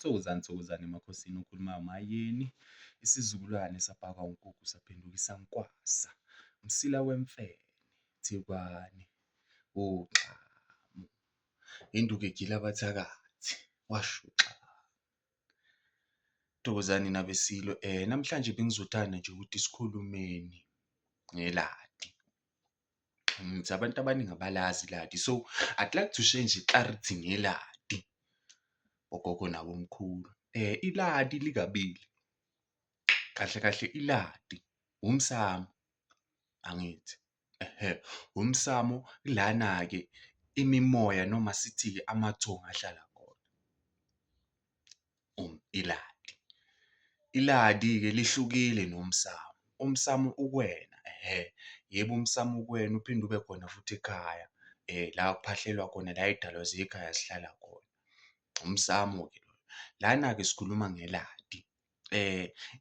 Thokozani, thokozani emakhosini. Okhulumayo uMayeni, isizukulwane sabhakwa unkukhu saphenduka isankwasa, umsila wemfene, Thekwane, uxamu, induku egila abathakathi, washo uXamu. Thokozani nabeSilo, namhlanje bengizothanda nje ukuthi sikhulumeni ngeladi. Ngithi abantu abaningi abalazi iladi, so I'd like to share nje clarity ngeladi, ogogo nabomkhulu. Iladi likabili, kahle kahle iladi umsamo, angithi? Ehhe, umsamo ilana-ke imimoya noma sithi-ke amathongo ahlala khona, iladi. Iladi-ke lihlukile nomsamo, umsamo ukuwena ehhe, yebo umsamo ukuwena uphinde ube khona futhi ekhaya la kuphahlelwa khona, la iy'dalwa zekhaya zihlala khona, umsamo-ke loyo. Lana-ke sikhuluma ngeladi,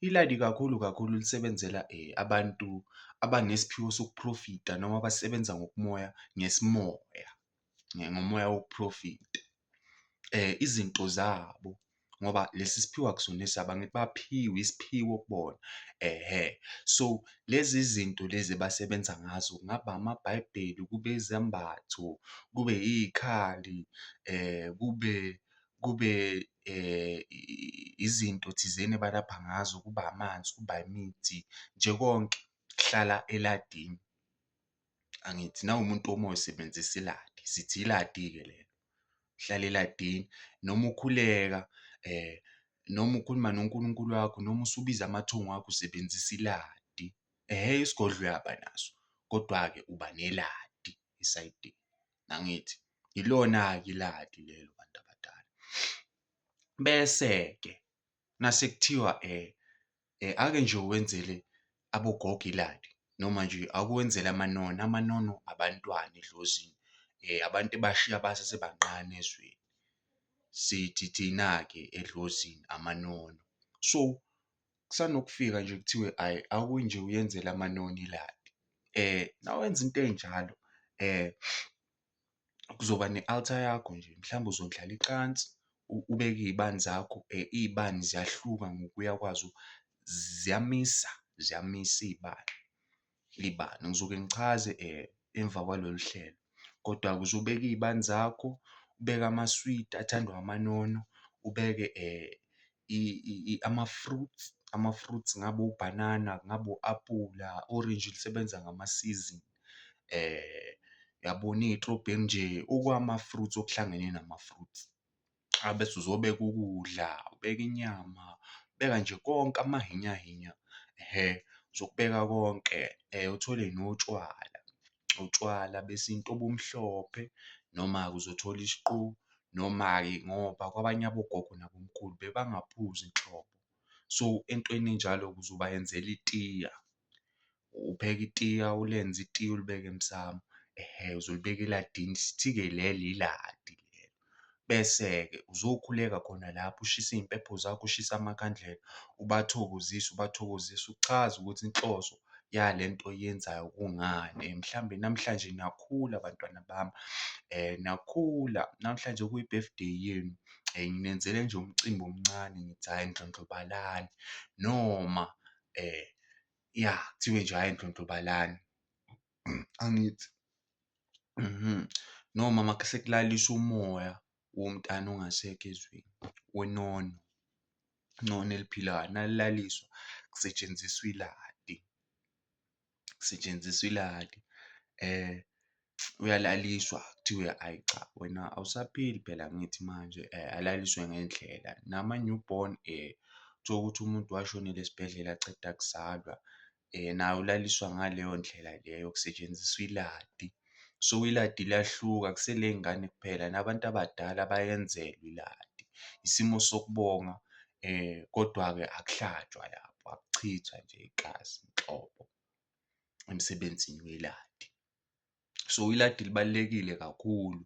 iladi kakhulu kakhulu lisebenzela abantu abanesiphiwo sokuphrofita noma abasebenza ngokumoya ngesimoya, ngomoya wokuphrofita izinto zabo ngoba lesi siphiwo akusona esabo, angithi baphiwe isiphiwo kubona, ehhe. So, lezi zinto lezi abasebenza ngazo kungaba amabhayibheli, kube izembatho, kube iy'khali, kube izinto thizeni abalapha ngazo, kuba amanzi, kuba imithi, nje konke kuhlala eladini. Angithi nawumuntu womoya usebenzisa iladi, sithi iladi-ke lelo, hlala eladini noma ukhuleka noma ukhuluma noNkulunkulu wakho noma usubiza amathongo akho usebenzisa iladi. Ehhe, isigodlo uyaba naso kodwa-ke uba neladi esayidini, angithi? Ilona-ke iladi lelo bantu abadala. Bese-ke nase kuthiwa ake nje wenzele abogogo iladi noma nje ake wenzele amanono, amanono abantwana edlozini, abantu ebashiya basasebanqane ezweni, sithi thina-ke edlozini amanono. So, kusanokufika nje kuthiwe hhayi ake nje uyenzele amanono iladi, nawenza into ey'njalo kuzoba ne-altar yakho nje mhlawumbe uzondlala icansi ubeke iy'bani zakho, iy'bani ziyahluka ngokuya kwazo ziyamisa, ziyamisa iy'bani, iy'bani. Ngizoke ngichaze emva kwalolu hlelo, kodwa-ke uzobeka iy'bani zakho, ubeke amaswidi athandwa amanono, ubeke ama-fruits, ama-fruits ngabe ubhanana, kungaba u-apula, orintshi lisebenza ngama-season, uyabona iy'trobheri nje okwama-fruits okuhlangene nama-fruits. Ebese uzobeka ukudla, ubeke inyama, ubeka nje konke amahinyahinya, ehhe, uzokubeka konke uthole notshwala, utshwala besintu obumhlophe noma-ke uzothola isiqu, noma-ke ngoba kwabanye abogogo nabomkhulu bebangaphuzi nhlobo. So, entweni enjalo-ke uzobayenzela itiya, upheke itiya, ulenze itiya ulibeke emsamo, ehhe, uzolibeka eladini, sithi-ke lelo iladi lelo. Bese-ke uzokhuleka khona lapho ushise iy'mpepho zakho, ushise amakhandlela, ubathokozise, ubathokozise, uchaze ukuthi inhloso yale nto oyenzayo kungani. Mhlambe namhlanje niyakhula bantwana bami, niyakhula namhlanje kuyi-birthday yenu, nginenzele nje umcimbi omncane ngithi hhayi ndlondlobalani noma ya kuthiwe nje hhayi ndlondlobalani, angithi? Noma makusekulaliswa umoya womntana ongasekho ezweni, wenono, inono eliphilayo, nalilaliswa kusetshenziswa iladi, kusetshenziswa iladi uyalaliswa kuthiwe ayi cha wena awusaphili phela angithi manje alaliswe ngendlela. Nama-new born uthole ukuthi umuntu washonela esibhedlela aceda kuzalwa naye ulaliswa ngaleyo ndlela leyo kusetshenziswa iladi. So, iladi liyahluka akuseley'ngane kuphela nabantu abadala bayenzelwa iladi, isimo sokubonga kodwa-ke akuhlatshwa lapho, akuchithwa nje igazi nhlobo emsebenzini weladi. So, iladi libalulekile kakhulu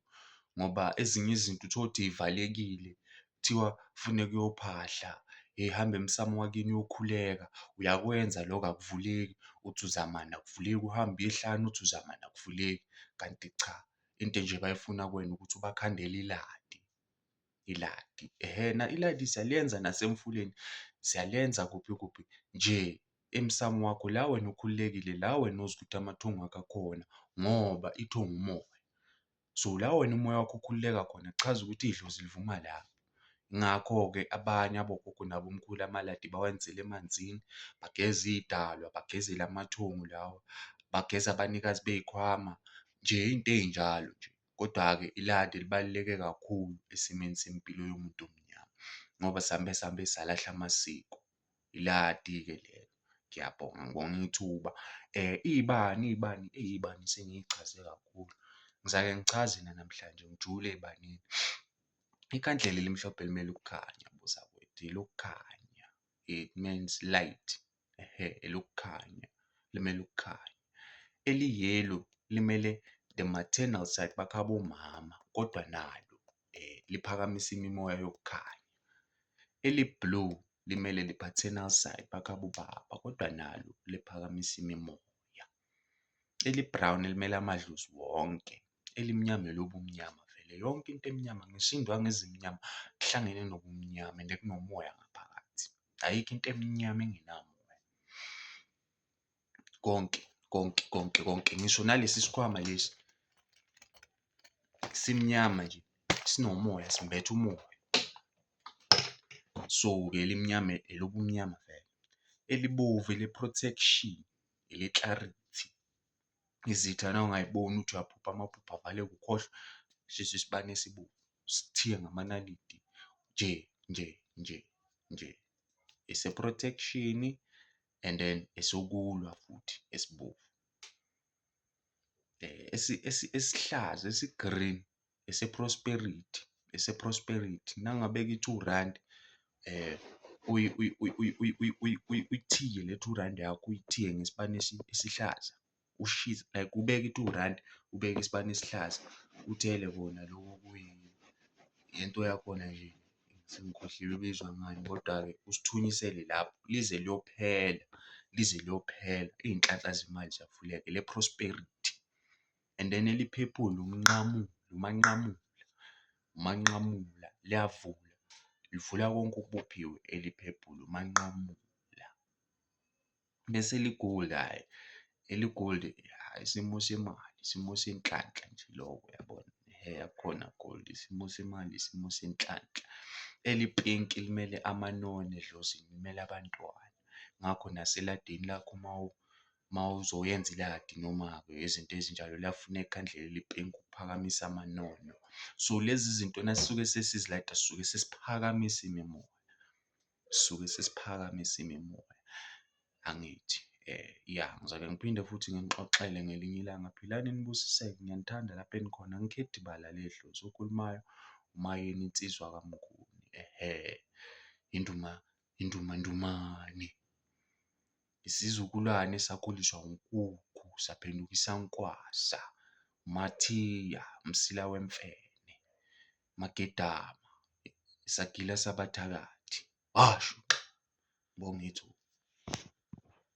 ngoba ezinye izinto uthole ukuthi y'valekile, kuthiwa kufuneka uyophahla, hheyi hamba emsamo wakini uyokhuleka, uyakwenza lokho akuvuleki, uthi uzamani akuvuleki, uhambe uye ehlane uthi uzamani akuvuleki, kanti cha, into nje abayifuna kuwena ukuthi ubakhandele iladi. Iladi, ehhena iladi siyaliyenza nasemfuleni, siyalenza kuphi kuphi nje emsamo wakho la wena ukhululekile, la wena ozwa ukuthi amathongo akho akhona ngoba ithongo umoya. So, la wena umoya wakho ukhululeka khona kuchaza ukuthi idlozi livuma lapho. Yingakho-ke abanye abogogo nabomkhulu amaladi bawenzela emanzini, bageze iy'dalwa, bagezele amathongo lawa, bageze abanikazi bey'khwama nje iy'nto ey'njalo nje. Kodwa-ke iladi libaluleke kakhulu esimeni sempilo yomuntu omnyama ngoba sambe sambe salahla amasiko, iladi-ke lelo. Ngiyabonga, ngibonga ithuba. Iy'bani iy'bani eyi iy'bani sengiy'chaze kakhulu, ngizake ngichaze nanamhlanje ngijule ey'banini. Ikhandlela elimhlophe limele ukukhanya bozakwethu, elokukhanya, it means light, ehhe elokukhanya, limele ukukhanya. Eli-yellow limele the maternal side, bakhabo mama kodwa nalo liphakamisa imimoya yokukhanya. Eli-blue limele the paternal side, bakhabo baba kodwa nalo liphakamisa imimoya. Eli-brown limele amadlozi wonke, elimnyama elobumnyama vele yonke into emnyama ngisho iy'ndwangu ezimnyama kuhlangene nobumnyama and kunomoya ngaphakathi, ayikho into emnyama engenamoya. Konke, konke, konke, konke ngisho nalesi sikhwama lesi simnyama nje sinomoya simbethe umoya. So-ke elimnyama elobumnyama vele, elibomvu ele-protection, ele-clarity. Izitha nawungay'boni uthi uyaphupha amaphupho avaleke ukhohlwe, shisa isibani esibomvu usithiye ngamanaliti nje nje nje nje. Ese-protection and then esokulwa futhi esibomvu. Esihlaza esi-green ese-prosperity, ese-prosperity. Nawungabeka i-two randi uyithiye le two randi yakho uyithiye ngesibani esihlaza, ushise like ubeke i-two randi, ubeke isibani esihlaza, uthele kona lokho lento yakhona nje sengikhohliwe ibizwa ngani, kodwa-ke usithunyisele lapho lize liyophela, lize liyophela, iy'nhlanhla zemali ziyavuleka ele-prosperity. And then eliphephuli umnqamulo, umanqamula, umanqamula liyavula, livula konke okubophiwe eliphephuli umanqamula. Bese eli-gold hhayi, eli-gold hhayi isimo semali, isimo senhlanhla nje loko uyabona, ehhe akukhona gold, isimo semali, isimo senhlanhla. Elipinki limele amanoni edlozini, limele abantwana, ngakho naseladini lakho uma uzoyenza iladi noma-ke izinto ezinjalo liyafuneka ikhandlela elipinki ukuphakamisa amanono. So, lezi zinto nasisuke sesizilayida sisuke sesiphakamisa imimoya, sisuke sesiphakamisa imimoya, angithi? Ya, ngizoke ngiphinde futhi nginixoxele ngelinye ilanga. Philani nibusiseke, ngiyanithanda lapho enikhona, angikhethi bala ledlozi, okhulumayo uMayeni insizwa kaMnguni, ehhe, induma, indumandumane. Isizukulwane esakhuliswa unkukhu saphenduka isankwasa, uMathiya, umsila wemfene, Magedama, isagila sabathakathi, washo ngibonge ithuba.